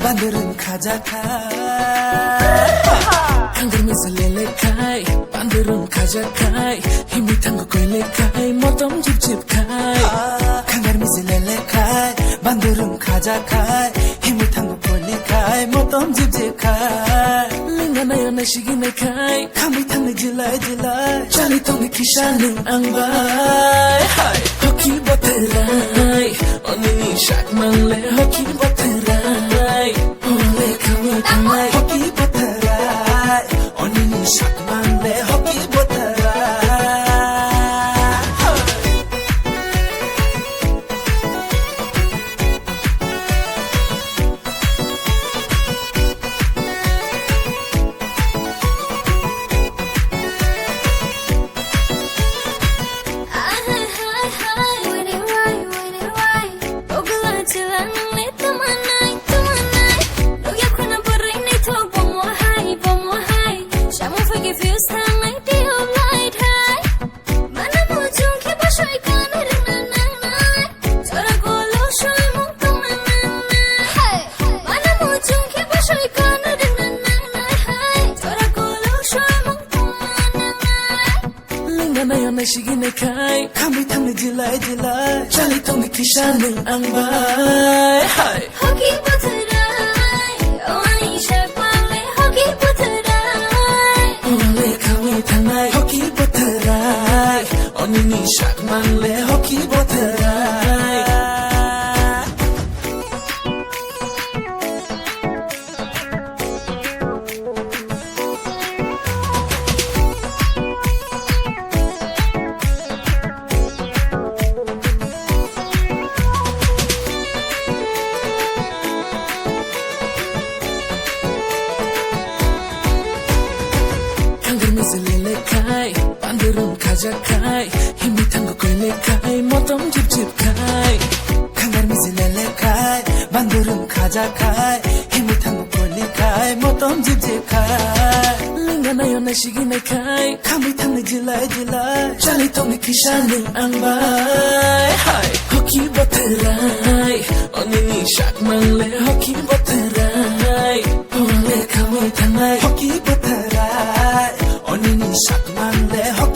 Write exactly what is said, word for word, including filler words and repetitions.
Bandurung khaja khai. Khangar misa lele khai. Bandurung khaja khai. Himwi thango koile khai. Motom jip jip khai. Khangar misa lele khai. Bandurung khaja khai. Himwi thango koile khai. Motom jip jip khai. Linga nayo na sigi na khai. Khamwi thangni jilai jilai. Chali tongni kisa nung ang bai. Hai. Hoki botherai. Onini sakmang le hoki botherai. Ole khamwi thangnai hoki botherai. Onini sakmang le hoki botherai. Linga nayo na sigi na khai. Khamwi thangni jilai jilai. Chali tongni kisa nung ang bai. Hai. Hoki botherai. Oni shapale hoki botherai. Ole khamwi thangnai hoki botherai. Onini sakmang le hoki botherai. Khangar misa lele khai, bandurung khaja khai, himwi thango koile khai, motom jip jip khai. Khangar misa lele khai, bandurung khaja khai, himwi thango koile khai, motom jip jip khai. Linga nayo na sigi na khai, khamwi thangni jilai jilai. Chali tongni kisa nung ang bai. Hai. Hoki botherai, onini sakmang le hoki botherai. Ole khamwi thangnai hoki botherai. Onini sakmang le hoki